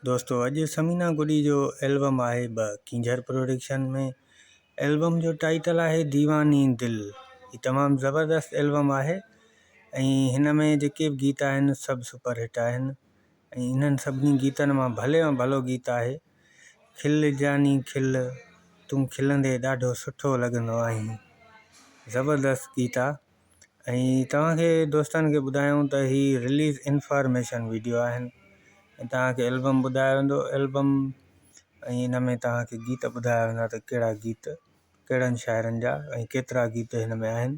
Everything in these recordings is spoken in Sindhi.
دوستو اڄ ثمينه گڏي جو البم آهي ٻه ڪينجهر پروڊڪشن ۾ البم جو ٽائيٽل آهي ديواني دل هي تمام زبردست البم آهي ۽ هن ۾ جيڪي به گيت آهن سڀ سپر هٽ آهن ۽ انهن سڀني گيتن مان ڀلي مان ڀلو گيت آهي کل جاني کل تون کلندي ڏاڍو سٺو لڳندو آهين زبردست گيت آ ۽ توهان کي دوستن کي ٻڌايون ته هي رليز انفارميشن ويڊيو آهن ۽ توهان کي البم ٻڌايو ويندو البم ۽ ان ۾ توهان کي گيت ٻڌايا ويندا ته ڪهڙا گيت ڪهڙن شاعرن جا ۽ ڪيترا گيت هن ۾ آهن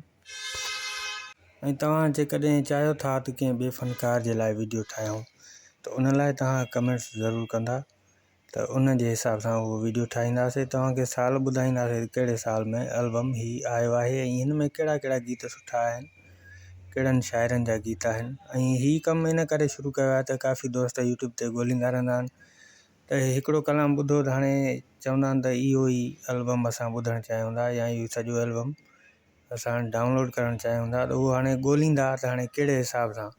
۽ توهان جيڪڏهن چاهيو ٿا ته ڪنهن ٻئي فنڪار جي لاء ويڊيو ٺاهيون ته ان لاء توهان ڪمينٽس ضرور ڪندا ته ان جي حساب سان اهو ويڊيو ٺاهينداسين توهان کي سال ٻڌائينداسين ته ڪهڙي سال ۾ البم هي آيو آهي ۽ هن ۾ ڪهڙا ڪهڙا گيت سٺا آهن ڪهڙن شاعرن جا گيت آهن ۽ هي ڪم ان ڪري شروع ڪيو آهي ته ڪافي دوست يوٽيوب تي ڳوليندا رهندا آهن ته هڪڙو ڪلام ٻڌو ته هاڻي چوندا آهن ته اهو ئي البم اسان ٻڌڻ چاهيون ٿا يا اهو سڄو البم اسان ڊائونلوڊ ڪرڻ چاهيون ٿا ته اهو هاڻي ڳوليندا ته هاڻي ڪهڙي حساب سان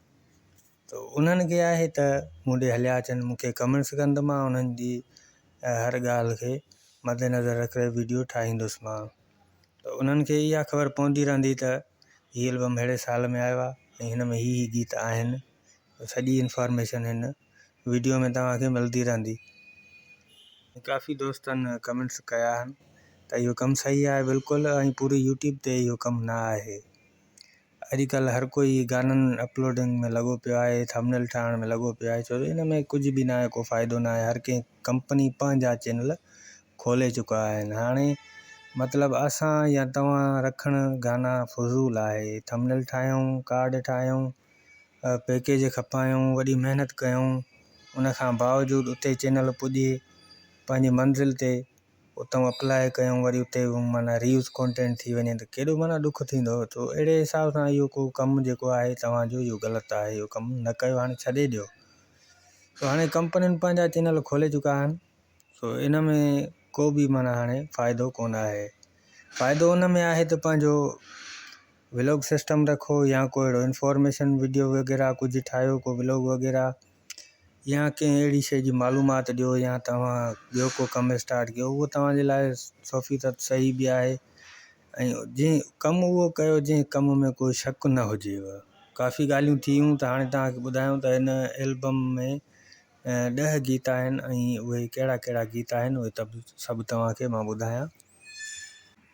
ته انهن کي آهي ته مون ڏي هليا اچن مون کي ڪمينٽس ڪن ته مان انهن جي هر ڳالهه کي مد نظر رکي ويڊيو ٺاهيندس مان ته انهن کي اها خبر پوندي رهندي ته هي البم ههڙي سال ۾ آيو آهي ۽ هن ۾ هي هي گيت آهن سڄي انفارميشن هن ويڊيو ۾ توهان کي ملندي رهندي. ڪافي دوستن ڪمينٽس ڪيا آهن ته اهو ڪم صحيح آهي بلڪل ۽ پوري يوٽيوب تي اهو ڪم نه آهي. اڄڪلهه هر ڪوئي گانن اپلوڊنگ ۾ لڳو پيو آهي ٿمنيل ٺاهڻ ۾ لڳو پيو آهي ڇو جو ان ۾ ڪجهه به ناهي ڪو فائدو ناهي هر ڪنهن ڪمپني پنهنجا چينل کولي چڪا آهن هاڻي مطلب اسان يا توهان رکڻ گانا فضول آهي ٿمنيل ٺاهيون ڪارڊ ٺاهيون پيڪيج کپايون وڏي محنت ڪيون ان کان باوجود اتي چينل پڄي پنهنجي منزل تي اتان اپلاء ڪيون وري اتي معنيٰ ريوز ڪونٽينٽ ٿي وڃي ته ڪيڏو معنيٰ ڏک ٿيندو تو اهڙي حساب سان اهو ڪو ڪم جيڪو آهي توهان جو اهو غلط آهي اهو ڪم نه ڪيو هاڻي ڇڏي ڏيو سو هاڻي ڪمپنين پنهنجا چينل کولي چڪا آهن سو ان ۾ ڪو به معنيٰ هاڻي فائدو ڪونه آهي فائدو ان ۾ آهي ته پنهنجو ولاگ سسٽم رکو يا ڪو اهڙو انفارميشن وڊيو وغيره ڪجهه ٺاهيو ڪو ولاگ وغيره يا ڪنهن اهڙي شيء جي معلومات ڏيو يا توهان ٻيو ڪو ڪم اسٽارٽ ڪيو اهو توهان جي لاء سو فيصد صحيح به آهي ۽ جنهن ڪم اهو ڪيو جنهن ڪم ۾ ڪو شڪ نه هجيو ڪافي ڳالهيون ٿيون ته هاڻي توهان کي ٻڌايون ته هن البم ۾ ڏهه گيت آهن ۽ اهي ڪهڙا ڪهڙا گيت آهن اهي سڀ توهان کي مان ٻڌايان.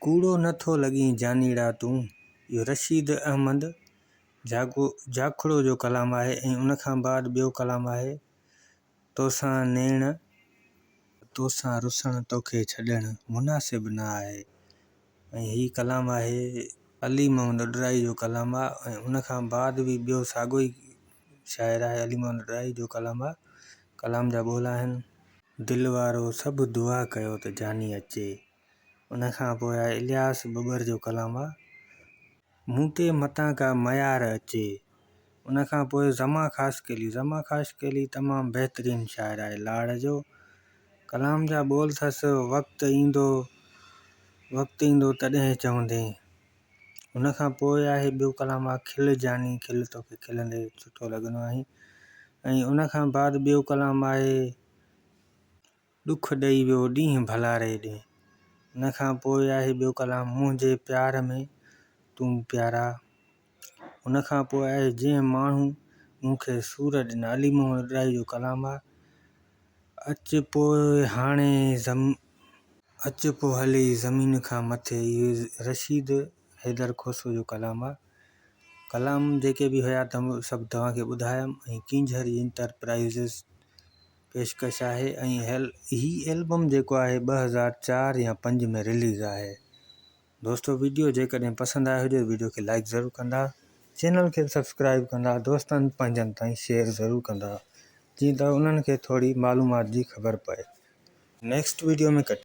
ڪوڙو نه ٿو لڳين جانيڙا تون، اهو رشيد احمد جاکڙو جو ڪلام آهي ۽ ان کان بعد ٻيو ڪلام آهي توسان نيڻ، توسان رسڻ توکي ڇڏڻ مناسب نه آهي ۽ هي ڪلام آهي علي محمد اڏرائي جو ڪلام آهي ۽ ان کان بعد به ٻيو ساڳيو ئي شاعر آهي علي محمد اڏرائي جو ڪلام آهي ڪلام جا ٻول آهن. دل وارو سڀ دعا ڪيو ته جاني اچي. ان کان پوء آهي الياس ٻٻر جو ڪلام آهي. مون تي متان ڪا ميار اچي. ان کان پوء زمان خاصخيلي، زمان خاصخيلي تمام بهترين شاعر آهي لاڙ جو. ڪلام جا ٻول اٿس، وقت ايندو وقت ايندو تڏهن چوندين. ان کان پوء آهي ٻيو ڪلام آهي کل جاني کل توکي کلندي سٺو لڳندو آهين ۽ ان کان بعد ٻيو ڪلام آهي ڏک ڏئي ويو ڏينهن ڀلاري ڏي. ان کان پوء آهي ٻيو ڪلام منهنجي پيار ۾ تون پيارا. ان کان پوء آهي جنهن ماڻهو مون کي سور ڏنا علي محمد ڏاهي جو ڪلام آهي. اچ پوء هاڻي اچ پوء هلي زمين کان مٿي اهو رشيد حيدر کوسو جو ڪلام آهي. ڪلام جيڪي به هيا سڀ توهان کي ٻڌايم ۽ ڪينجهر انٽرپرائيزز پيشڪش آهي ۽ هي البم جيڪو آهي 2004 يا 5 ۾ رليز آهي دوستو ويڊيو جيڪڏهن پسند آيو هجي ته ويڊيو کي لائيڪ ضرور ڪندا چينل کي به سبسڪرائيب ڪندا دوستن پنهنجن تائين شيئر ضرور ڪندا جيئن ته انهن کي ٿوري معلومات جي خبر پئي نيڪسٽ ويڊيو ۾ ڪٽ.